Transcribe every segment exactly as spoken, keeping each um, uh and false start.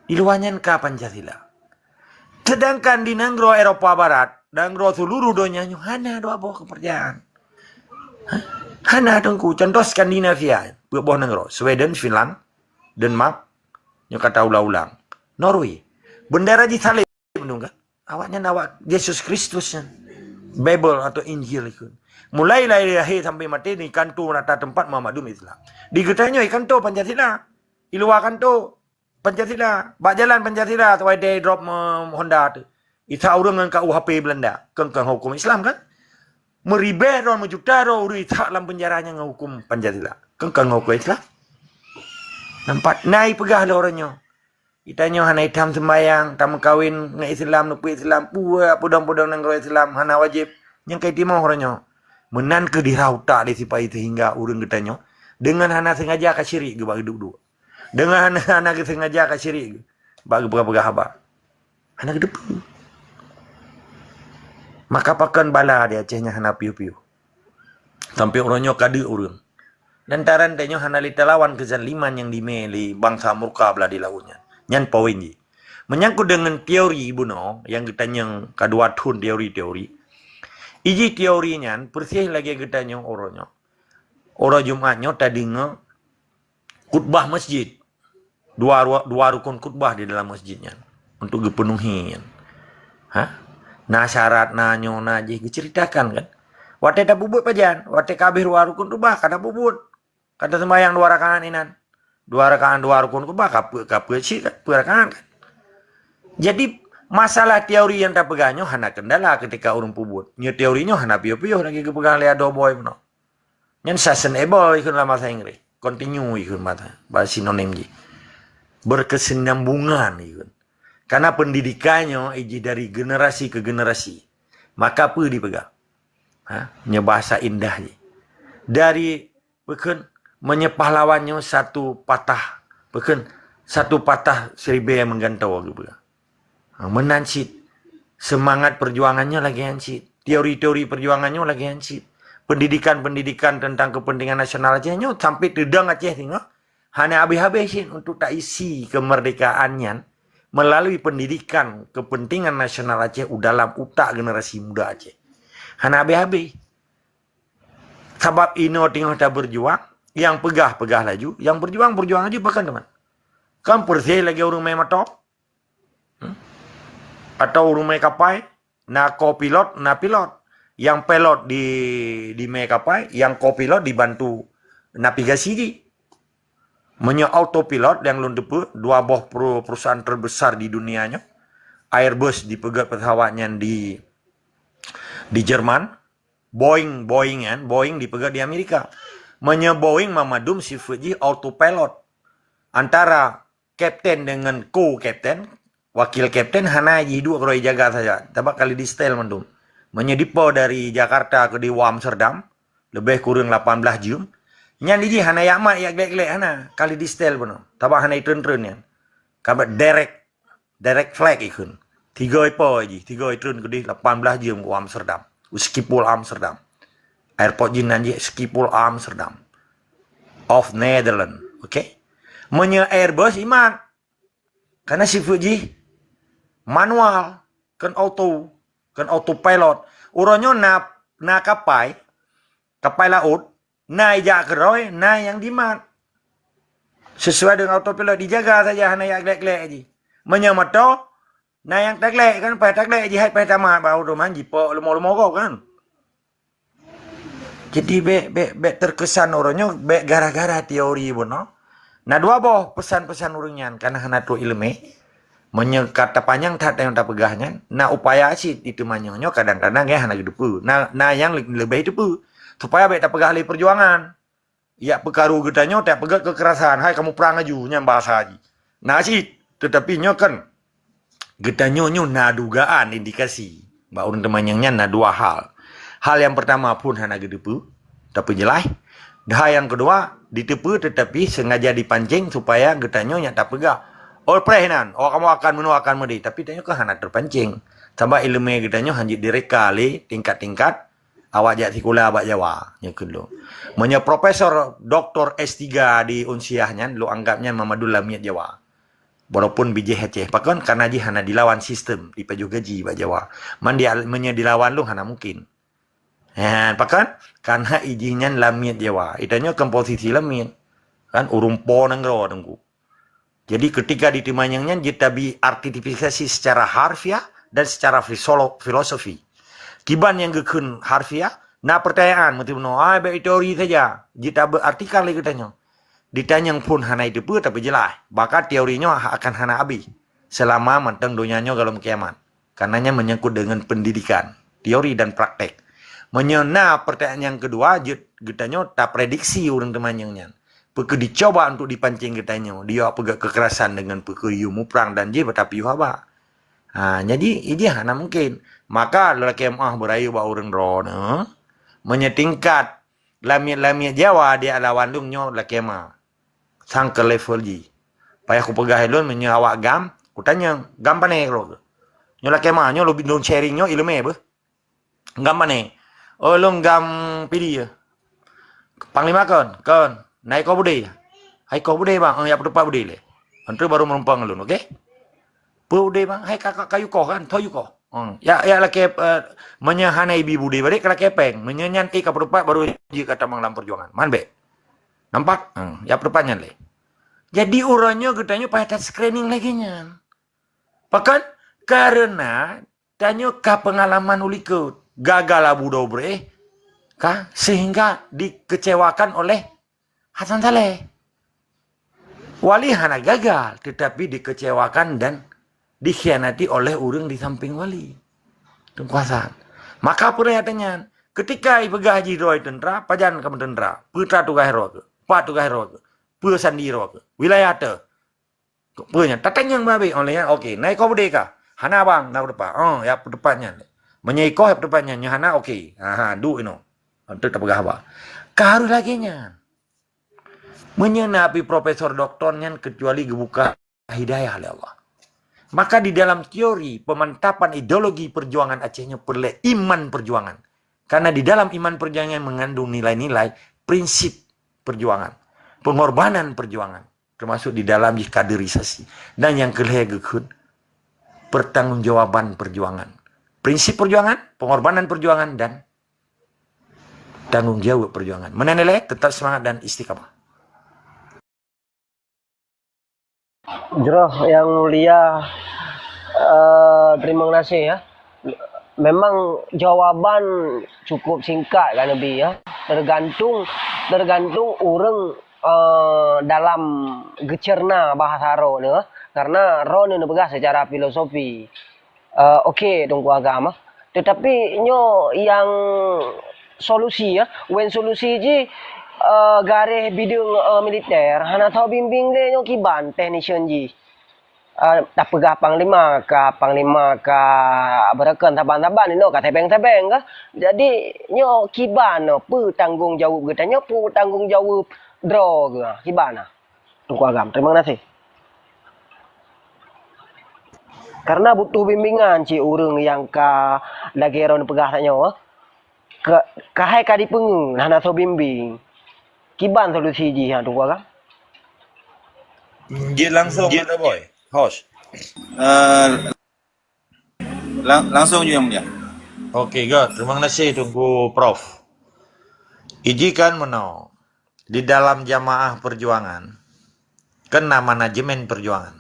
Di luwa nyan ka Pancasila. Sedangkan di nanggroe Eropa Barat, nanggroe seluruh donya nyoe hana dua boh keupercayaan. Hana, Teungku. Contoh Skandinavia, peuet boh nanggroe, Sweden, Finland, Denmark, nyoe ka taulang-ulang. Norway. Bendera jih saleb, kan? Awaknyan awak Yesus Kristus nyan. Bible atau Injil ikheun. Mulai lahé sampai maté di kanto rata teumpat mandum Islam. Di geutanyoe kanto Pancasila. Di luwa kanto Pancasila. Bak jalan Pancasila, tuai dai drop me-, Honda tu. Isa ureuëng ngon K U H P Belanda. Keng-keng hukum Islam kan? Meuribèe droe, meujuta droe ureuëng Isa lam penjara nyang ngon hukum Pancasila. Keng-keng hukum Islam. Nampak? Na ipeugah lé uroe nyoe. Geutanyoe hana itam sembayang, tameukawen ngon Islam, neupeu Islam, puwoe peudong-peudong nanggroe Islam, hana wajéb. Nyang ka itimoh uroe nyoe. Meunan keuh dirahu utak lé sipai sehingga ureuëng geutanyoe deungon hana sengaja ka syirik geuh bak geuduek-duek. Deungon hana, hana geusengaja ka syirik geuh bak geupeugah-peugah haba. Hana geuteupeue. Maka pakon bala di Aceh nyan hana piôh-piôh. Sampai uroe nyoe ka deuek ureuëng. Lantaran tanyoe hana lé talawan keuzaliman nyang dimé lé bansa murka blah di laôt nyan. Nyan poin jih. Meunyangkot deungon teori bunoe nyang geutanyong ka dua thon teori-teori. Iji teori nyan persis lagèe geutanyoe uroe nyoe. Uroe Jumat nyoe tadeungoe khutbah masjid. Dua, dua, dua rukun khutbah di dalam masjid nyan untuk geupenuhi nyan. Ha? Na syarat, na nyoe, na jih geuceritakan kan. Watèe tapeubuet pajan, watèe ka habéh dua rukun khutbah ka tapeubuet. Ka taseumbahyang dua rakaat inan. Dua rakaat dua rukun khutbah ka peuet, ka peuet cit, ka peuet rakaat kan. Jadi masalah teori nyang tapeugah nyoe hana kendala ketika ureuëng peubuet. Nyoe teori nyoe hana piôh-piôh lagèe geupeugah lé adoe boy bunoe. Nyan sustainable ikheun lam bahasa Inggris. Continue ikheun mata, bahasa sinonim jih. Berkesinambungan ikheun. Karena pendidikan nyoe ijih dari generasi ke generasi. Maka peue dipeugah? Ha? Nyoe bahasa indah jih. Dari, peue kheun, meunyoe pahlawan nyoe satu patah, peue kheun, satu patah siribèe meugantoe geupeugah. Ha, meunan cit. Seumangat peujuangan nyoe lagèe nyan cit. Teori-teori peujuangan nyoe lagèe nyan cit. Pendidikan-pendidikan tentang kepentingan nasional Aceh nyoe sampai teudong Aceh singoh hana habéh-habéh cit untuk taisi kemerdekaan nyan melalui pendidikan kepentingan nasional Aceh u dalam utak generasi muda Aceh. Hana habéh-habéh. Sabab inoe teungoh tabeurjuang, nyang peugah-peugah laju, nyang beurjuang-beurjuang laju, pakon teuma. Kan persis lagèe ureuëng mè moto. Hmm? Atau ureuëng mè kapai, na co-pilot, na pilot. Nyang pilot di, di mè kapai, nyang co-pilot dibantu navigasi jih. Meunyoe autopilot nyang lôn teupeue, dua boh peru-, perusahaan terbesar di dunia nyoe, Airbus dipeugöt pesawat nyan di, di Jerman, Boeing, Boeing kan, Boeing dipeugöt di Amerika. Meunyoe Boeing mandum sifeuet jih autopilot. Antara kapten deungon co-kapten, wakil kapten hana jih duek keudroe jaga saja. Sabab ka lheueh di-setel mandum. Meunyoe dipo dari Jakarta keudéh u Amsterdam, leubeh kureueng lapan blah jeuem, nyan jih hana jak mat jak glek-glek hana, ka lheueh di-setel bunoe. Sabab hana itreun-treun nyan. Ka bak direct, direct flight ikheun. Tiga ipo jih, tiga itreun keudéh lapan blah jeuem u Amsterdam. U Schiphol Amsterdam. Airport jih nan jih Schiphol Amsterdam. Of Netherlands. Oke? Meunyoe Airbus imat, karena sifeuet jih manual, kon auto, kon autopilot. Uroe nyoe na, na kapai, kapai laôt, na ijak keudroe, na nyang dimat. Sesuai dengan autopilot, dijaga saja, hana jak glek-glek jih. Meunyoe moto, na nyang taglek kan, paih taglek jih, hai paih tamat, baru teuma jipok leumo-leumo gob kan. Jadi, bèk, bèk, bèk terkesan uroe nyoe, bèk gara-gara teori bunoe. Na dua boh peusan-peusan ureuëng nyan, karena hana trok iéleumé. Meunyoe ka tapanyang that nyang tapeugah nyan, na upaya cit diteumanyong nyoe kadang-kadang nyan hana geuteupeue. Na, na nyang le-, leubeh teupeu, supaya bèk tapeugah lé peujuangan. Jak peukaru geutanyoe, tapeugöt keukerasan, hai kamoe prang laju, nyan bahasa jih. Na cit, teutapi nyoe kan geutanyoe nyoe na dugaan, indikasi bak ureuëng teumanyong nyan na dua hal. Hal nyang peurtama phon hana geuteupeue, tapi jeulaih. Hal nyang keudua, diteupeue teutapi sengaja dipancing supaya geutanyoe nyak tapeugah, "Oh, preh nan, oh, kamoe akan meunoe akan meudéh." Tapi tanyoe kan hana teupancing. Sabab iéleumé geutanyoe hanjeuet direka lé tingkat-tingkat awak jak sikula bak Jawa, nyoe keuh lôn. Meunyoe profesor doktor S tiga di Unsiah nyan, lôn anggap nyan mandum lamiet Jawa. Walaupun bijéh Aceh. Pakon? Karena jih hana dilawan sistem, dipajoh gaji bak Jawa. Man dia, meunyoe dilawan lôn hana mungkin. Ha, pakon? Karena ijih nyan lamiet Jawa. Itanyoe kan posisi lamiet. Kan ureuëng po nanggroe Teungku. Jadi ketika di Teumanyong nyan jeuet tabi artifikasi secara harfiah dan secara fisolo-, filosofi. Kiban nyang geukheun harfiah, na pertanyaan meuti bunoe, ah, bèk teori saja. Jeuet tabi artikel lé geutanyoe. Ditanyong phon hana iteupeue, tapi jeulaih. Maka teori nyoe akan hana abéh selama mantong donya nyoe gohlom kiamat. Karena nyan menyangkut dengan pendidikan, teori dan praktek. Meunyoe na pertanyaan nyang keudua, jeuet geutanyoe taprediksi ureuëng Teumanyong nyan. Peu kheueh dicoba untuk dipancing geutanyoe, diyue peugah kekerasan dengan peu kheueh yue muprang dan jih bak tapiôh haba. Ha, jadi, ijih hana mungkin. Maka lakèe meu'ah beurayeuk bak ureuëng droeneuh, meunyoe tingkat lamiet-lamiet Jawa di lawan lôn nyoe lakèe ma. Sang keu level jih. Payah kupeugah lôn meunyoe awak GAM, kutanyong, "GAM pane keudroe?" Nyoe lakèe ma, nyoe lôn, lôn sharing nyoe iéleumé beuh. "GAM pane?" "Oh, lôn GAM Pidie." "Panglima kon?" "Kon." "Na ikoh budé?" "Hai ikoh budé, Bang." "Oh, jak peuteupat budé lé." Antu baru meurumpok ngon lôn, oke? "Peue udé, Bang?" "Hai ka, ka, ka yue koh kan? Tho yue koh." Hmm. Ya, ya lakèe, eh, meunyoe hana ibi budé, balik ka lakèe pèng. Meunyoe nyan ék ka peuteupat baru jeuet ka tamong lam perjuangan. Man bèk. Nampak? Hmm. Ya peuteupat nyan lé. Jadi uroe nyoe geutanyoe payah ta-screening lagèe nyan. Pakon? Karena tanyoe ka pengalaman u likôt. Gagal Abu Dobreh, ka, sehingga dikecewakan oleh Hasan Saleh. Wali hana gagal, tetapi dikecewakan dan dikhianati oleh ureuëng di samping Wali. Teungku Hasan. Maka peureuhatan nyan, ketika ipeugah jih droe teuntera, pajan kamoe teuntera? Peue tugaih droe keuh? Pat tugaih droe keuh? Peue sandi droe keuh? Wilayah teuh? Peue nyan? Tatanyong babeh oleh nyan, oke. Na ikoh budé kah? Hana, Bang, na peuteupat. Oh, ya peuteupat nyan. Meunyoe ikoh ya peuteupat nyan, nyoe hana, oke. Aha, duek inoe. Untuk tapeugah haba. Ka harôh lagèe nyan. Meunyoe na pi profesor doktor nyan kecuali geubuka hidayah lé Allah. Maka di dalam teori pemantapan ideologi perjuangan Aceh nyoe peureulèe iman perjuangan. Karena di dalam iman perjuangan mengandung nilai-nilai prinsip perjuangan, pengorbanan perjuangan, termasuk di dalam jih kaderisasi. Dan nyang keulhèe geukheun pertanggungjawaban perjuangan. Prinsip perjuangan, pengorbanan perjuangan, dan tanggung jawab perjuangan. Meunan ilèe, tetap semangat dan istiqamah. Jroh Yang Mulia, eh, terima kasih ya. Memang jawaban cukup singkat kan Nabi ya. Tergantung, tergantung ureuëng, eh, dalam geucerna bahasa droeneuh. Karena droeneuh neupeugah secara filosofi. Eh, oke, Teungku Agam, ah. Tetapi nyoe nyang solusi, ya. Wen solusi jih, eh, garéh bideueng, eh, militer, hana tho bimbing lé nyoe kiban technician jih. Eh, tapeugah panglima ka, panglima ka beureukan saban-saban, inoe ka tebeng-tebeng ka. Jadi, nyoe kiban nyoe, peue tanggong jaweueb geutanyoe, peue tanggong jaweueb droe geuh, kiban na. Teungku Agam, terima kasih. Karena butuh bimbingan cit ureuëng nyang ka lagèe droeneuh peugah tanyoe, ka, ka hai ka dipeungeut, hana soe bimbing. Kiban solusi jih, ha, Teungku Agam? Jeuet langsung, Doktor Boy. Host. Eh, lang-, langsung ju, Yang Mulia. Oke, good. Terima kasih, Teungku Prof. Iji kan meunoe. Di dalam jamaah perjuangan, kan na manajemen perjuangan.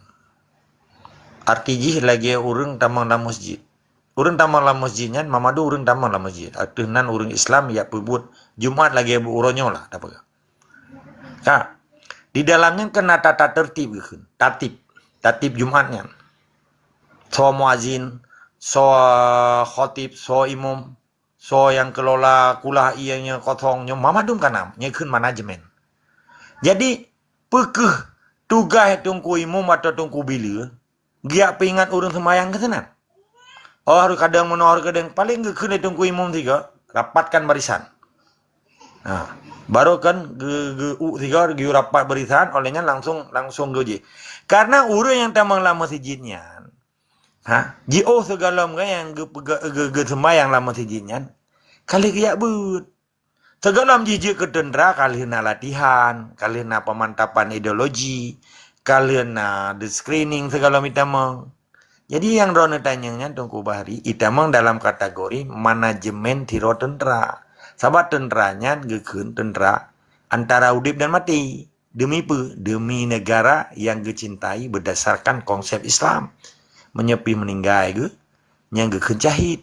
Arti jih lagèe ureuëng tamong lam masjid. Ureuëng tamong lam masjid nyan, mamadu ureuëng tamong lam masjid. Ateueh nan ureuëng Islam jak peubuet Jumat lagèe buet uroe nyoe lah, tapeugah. Ka. Di dalam nyan kan na tata tertib geukheun. Tatib. Tatib Jumat nyan. Soe muazin, soe khatib, soe imum, soe nyang keulola kulah ié nyang kosong nyoe, mamadu ka na, nyan kheun manajemen. Jadi, peu kheueh tugaih Teungku Imum atau Teungku Bileue geujak peuingat ureuëng seumayang keu sinan? Oh, harôh kadang meunoe, harôh kadang, paléng geukheun lé Teungku Imum sigoe, rapatkan barisan. Ha, barô kan geu-, geu-, u sigoe geuyue rapat barisan, óh lheueh nyan langsung, langsung geuh jih. Karena ureuëng nyang tamong lam meuseujid nyan, ha, jiôh sigohlom kan nyang geu-, geu-, geu-, geuseumayang lam meuseujid nyan, ka lheueh geujak beuet. Sigohlom jih jeuet keu teuntra, ka lheueh na latihan, ka lheueh na peumantapan ideologi, Ka lheueh na di screening segala macam. Jadi nyang droeneuh tanyong nyan Teungku Bahri, itamong dalam kategori manajemen sidroe teuntra. Sabab teuntra nyan geukheun teuntra antara udeb dan maté. Demi peue? Demi negara nyang geucintai berdasarkan konsep Islam. Meunyoe pih meuninggai geuh, nyang geukheun syahid.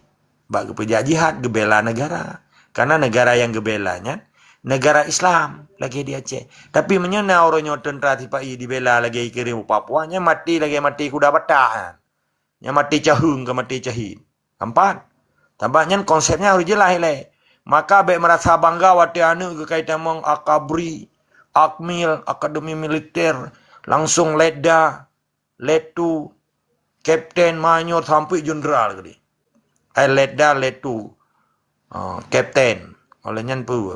Bak geupeujak jihad, geubela negara. Karena negara nyang geubela nyan negara Islam lagèe di Aceh. Tapi meunyoe na uroe nyoe teuntra sipa-i dibela lagèe ikirém u Papua, nyan maté lagèe maté kuda batak nyan. Nyan maté caheueng ka maté syahid. Nampak? Sabab nyan konsepnya harus jelas ilèe. Maka bèk merasa bangga watèe aneuk geukai tamong akabri, akmil, akademi militer, langsung letda, letu, kapten, mayor sampai jenderal geude. Ai letda, letu, ah, kapten. Oleh nyan peue?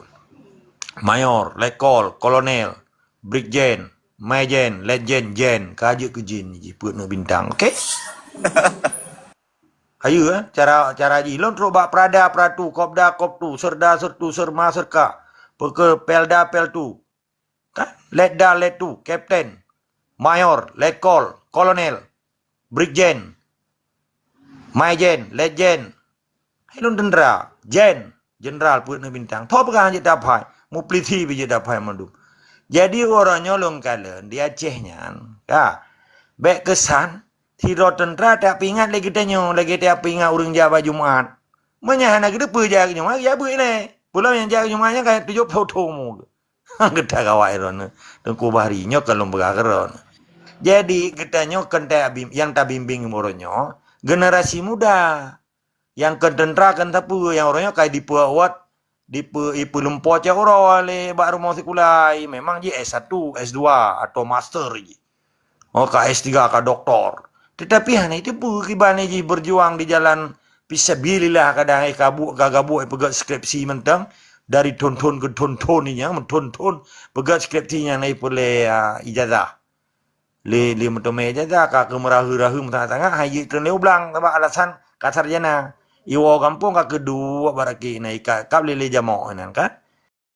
Mayor, letkol, kolonel, brigjen, mejen, letjen, jen. Ka jeuet keu jin jih peuet ngon bintang. Oke? Ayu, eh, cara, cara jih. Lôn trok bak prada, pratu, kopda, koptu, serda, sertu, serma, serka. Peuke pelda, peltu. Kan? Letda, letu, kapten, mayor, letkol, kolonel, brigjen, mejen, letjen. Hai lôn teuntra, jen, jenderal peuet ngon bintang. Tho peugah jeuet taphai, muplisi pih jeuet taphai mandum. Jadi uroe nyoe lôn kalon di Aceh nyan, ka. Bèk keusan sidroe teuntra tapeuingat lé geutanyoe lagèe tapeuingat ureueng jak bak Jumat. Meunyo hana geuteupeue jak Jumat, jak beuet ilèe. Peue lom nyang jak Jumat nyan ka tujoh ploh thon umu geuh. Geutanyoe kawai droeneuh, Teungku Bahri, nyoe ka lôn peugah keu droeneuh. Jadi geutanyoe kon tabim-, nyang tabimbéng uroe nyoe generasi muda. Nyang kon teuntra kon sapeue, nyang uroe nyoe ka dipeuawat, dipeu-, ipeulumpo cot uroe lé bak rumoh sikula, memang jih S satu, S dua atau master jih. Oh, ka S tiga, ka doktor. Tetapi hana jiteupeue kiban jih berjuang di jalan fisabilillah, kadang eh kabuk ka gabuk eh peugöt skripsi mantong dari thon-thon keu thon-thon nyan, meuthon-thon peugöt skripsi nyan eh peureulèe, ah, ijazah. Lé, lé meuteumé ijazah ka keu meurahu-rahu meusangat-sangat, han jeuet treun lé u blang sabab alasan ka sarjana. Iwoe gampông ka keuduek bak rakek na ikat kab lé, lé jamoe nyan kan.